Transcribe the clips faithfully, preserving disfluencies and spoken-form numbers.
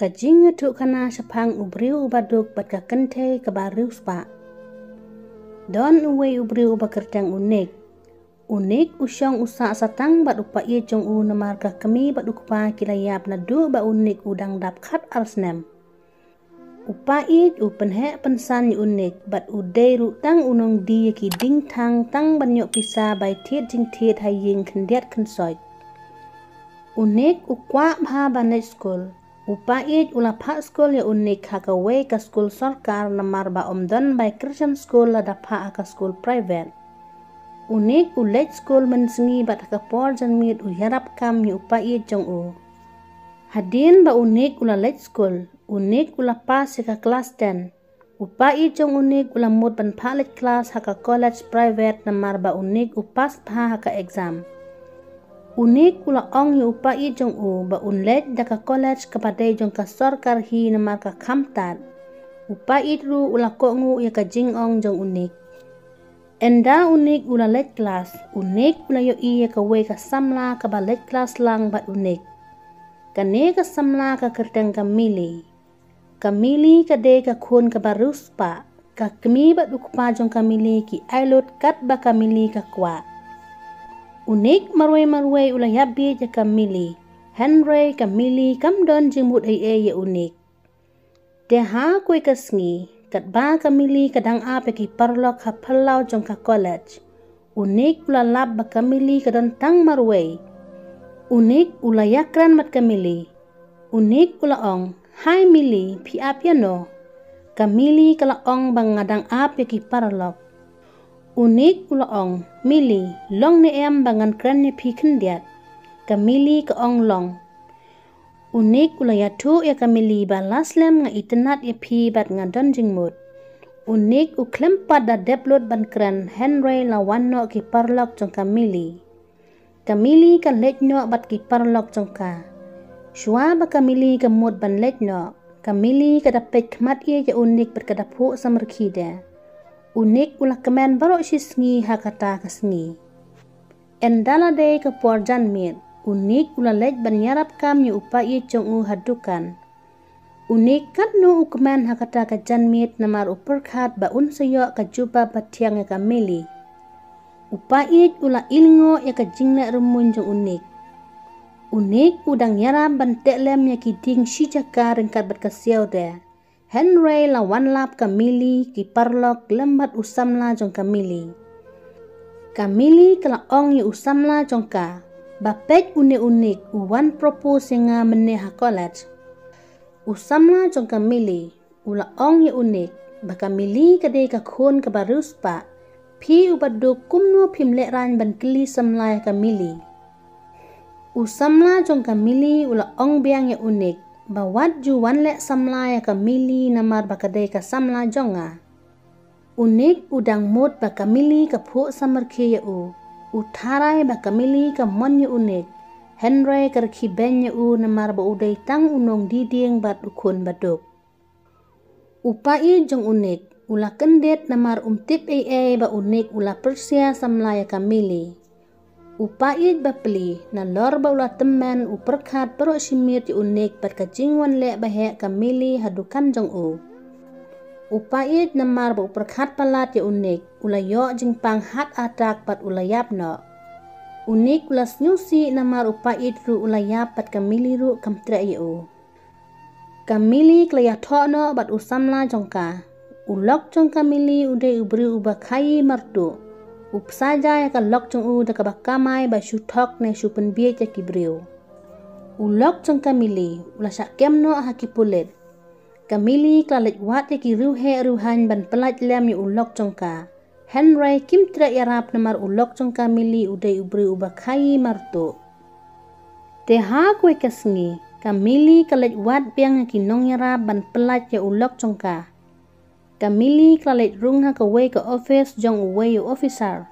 Ka jingïathuhkhana shaphang u briew uba duk bad ka kynthei kaba riewspah. Don uwei u briew uba kyrteng u Nick. U Nick u shong u sah satang bad u paid jong u namar ka kmie bad u kpa ki la ïap naduh ba u Nick u dang dap khat ar snem. U paid u pynheh pynsan ïa u Nick bad u dei ruh tang u nongdie ïa ki diengthang tang ban ïoh pisa bai thied jingthied ha ïing khyndiat khynsoit. U Nick u kwah bha ban leit skul. U paid u la phah skul ïa u Nick ha kawei ka skul sorkar namar ba ym don bai kyrshan skul lada phah ha ka skul private. U Nick u leit skul mynsngi bad ha ka por janmiet u ïarap kam ïa u paid jong u. Hadien ba u Nick u la leit skul, u Nick u la pass ïa ka klas ten. U paid jong u Nick u la mut ban phah leit klas ha ka college private namar ba u Nick u pass bha ha ka exam. U Nick u la ong ïa u paid jong u ba un leit da ka college kaba dei jong ka sorkar hi namar ka kham tad. U paid ruh u la kohnguh ïa ka jingong jong u Nick. Ynda u Nick u la leit klas, u Nick u la ïohi ïa kawei ka samla kaba leit klas lang bad u Nick. Kane ka samla ka kyrteng ka Millie. Ka Millie ka dei ka khun kaba riewspah, ka kmie bad u kpa jong ka Millie ki ai lut katba ka Millie ka kwah. U Nick marwei marwei u la ïap bieit ïa ka Millie. Hynrei ka Millie kam don jingmut ei ei ïa u Nick. Te ha kawei ka sngi, katba ka Millie ka dang ap ïa ki paralok ha phyllaw jong ka college, u Nick u la lap ba ka Millie ka don tang marwei. U Nick u la ïakren bad ka Millie. U Nick u la ong, "Hai Millie, phi ap ïano?" Ka Millie ka la ong ba nga dang ap ïa ki paralok. U Nick u la ong, "Millie, long ne em ba ngan kren ïa phi khyndiat?" Ka Millie ka ong, "Long." U Nick u la ïathuh ïa ka Millie ba la slem nga itynnad ïa phi bad nga don jingmut. U Nick u khlem pat da dep lut ban kren hynrei la wan noh ki paralok jong ka Millie. Ka Millie ka leit noh bad ki paralok jong ka. Shuwa ba ka Millie ka mut ban leit noh, ka Millie ka da peit khmat ïa u Nick bad ka da phuh samrkhie de. U Nick u la kmen baroh shi sngi ha kata ka sngi. Ynda la dei ka por janmiet, u Nick u la leit ban ïarap kam ïa u paid jong u ha dukan. U Nick katno u kmen ha kata ka janmiet namar u pyrkhat ba un sa ïoh ka jubab ba thiang ïa ka Millie. U paid u la ilngoh ïa ka jingleh rymmuiñ jong u Nick. U Nick u dang ïarap ban teh lem ïa ki dieng shi jaka ryngkat bad ka siaw de. Hynrei la wan lap ka Millie, ki paralok lem bad u samla jong ka Millie. Ka Millie ka la ong ïa u samla jong ka ba peit une u Nick u wan propose ïa nga mynne ha college. U samla jong ka Millie u la ong ïa u Nick ba ka Millie ka dei ka khun kaba riewspah. Phi uba duk, kumno phim lehraiñ ban kylli samla ïa ka Millie? U samla jong ka Millie u la ong biang ïa u Nick ba wat ju wan leh samla ïa ka Millie namar ba ka dei ka samla jong nga. U Nick u dang mut ba ka Millie ka phuh samrkhie ïa u. U tharai ba ka Millie ka mon ïa u Nick. Hynrei ka rkhie beiñ ïa u namar ba u dei tang u nongdie dieng bad u khun ba duk. U paid jong u Nick u la kyndit namar um tip ei ei ba u Nick u la pyrshah samla ïa ka Millie. U paid ba pli, nalor ba u la tymmen, u pyrkhat baroh shi miet ïa u Nick bad ka jingwan leh ba heh ka Millie ha dukan jong u. U paid namar ba u pyrkhat palat ïa u Nick, u la ïoh jingpang heart attack bad u la ïap noh. U Nick u la sngewsih namar u paid ruh u la ïap bad ka Millie ruh kam treh ïa u. Ka Millie ka la ïathoh noh bad u samla jong ka. U lok jong ka Millie u dei u briew uba khaii martuh. U pynsaja ïa ka lok jong u da kaba kamai ba shu thok ne shu pynbieit ïa ki briew. U lok jong ka Millie u la shah kem noh ha ki pulit. Ka Millie ka la leit wad ïa ki riewheh riewhaiñ ban pyllait lem ïa u lok jong ka. Hynrei kim treh ïarap namar u lok jong ka Millie u dei u briew uba khaii martuh. Te ha kawei ka sngi, ka Millie ka leit wad biang ïa ki nongïarap ban pyllait ïa u lok jong ka. Ka Millie ka la leit rung ha kawei ka office jong uwei u officer.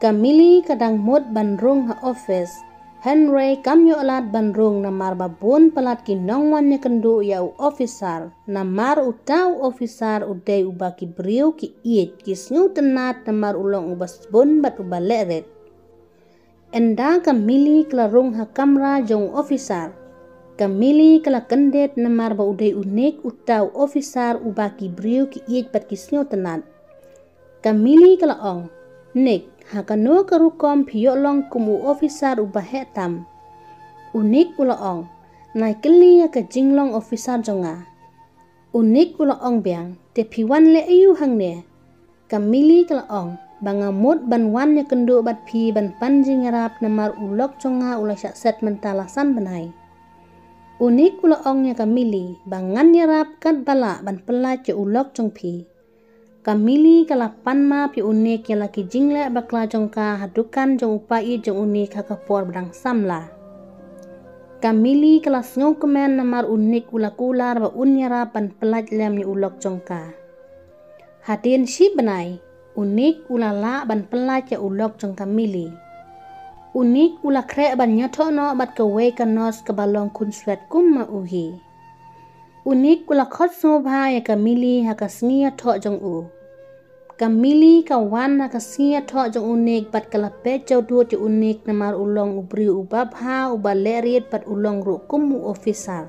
Ka Millie ka dang mut ban rung ha office. Hynrei kam ïoh lad ban rung namar ba bun palat ki nongwan ïakynduh ïa u officer. Namar uta u officer u dei uba ki briew ki ïeit, ki sngewtynnad namar u long uba sbun bad uba lehrit. Ynda ka Millie ka la rung ha kamra jong u officer. Ka Mili ka la kyndit namar ba u dei u Nick uta u officer uba ki briew ki ïeit bad ki sngewtynnat. Ka Mili ka la ong, "Nick, ha kano ka rukom phi ïoh long kum u officer uba heh tam?" U Nick u la ong, "Nai kylli ïa ka jinglong officer jong nga." U Nick u la ong biang, "Te phi wan leh aïu hangne?" Ka Mili ka la ong, "Ba nga mut ban wan ïakynduh bad phi ban pan jingïarap namar u lok jong nga u la shah set mynta la san bnai." U Nick u la ong ïa ka Mili, "Ba ngan ïarap katba lah ban pyllait ïa u lok jong phi." Ka Mili ka la pan map ïa u Nick ïa la ki jingleh bakla jong ka ha dukan jong u paid jong u Nick ha ka por ba dang samla. Ka Mili ka la sngewkmen namar u Nick u la kular ba un ïarap ban pyllait lem ïa u lok jong ka. Hadien shi bnai, u Nick u la lah ban pyllait ïa u lok jong ka Mili. U Nick u la khreh ban ïathoh noh bad kawei ka nurse kaba long khunswet kum ma u hi. U Nick u la khot sngewbha ïa ka Mili ha ka sngi ïathoh jong u. Ka Mili ka wan ha ka sngi ïathoh jong u Nick bad ka la peit jawdud ïa u Nick namar u long u briew uba bha, uba leh rit bad u long ruh kum u officer.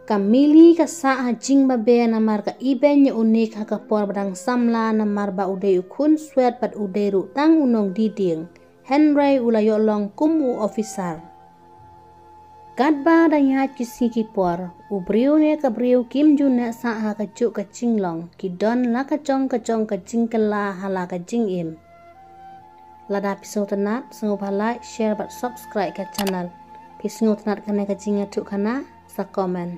Ka Mili ka sah ha jingbabe namar ka ibeiñ ïa u Nick ha ka por ba dang samla namar ba u dei u khunswet bad u dei ruh tang u nongdie dieng. Hynrei u la ïoh long kum u officer. Katba dang ïaid ki sngi ki por, u briew ne ka briew kim ju neh sah ha kajuh ka jinglong, ki don la ka jong ka jong ka jingkylla ha la ka jingim. Lada phi sngewtynnat, sngewbha like, share bad subscribe ka channel. Phi sngewtynnat kane ka jingïathuhkhana, sa comment.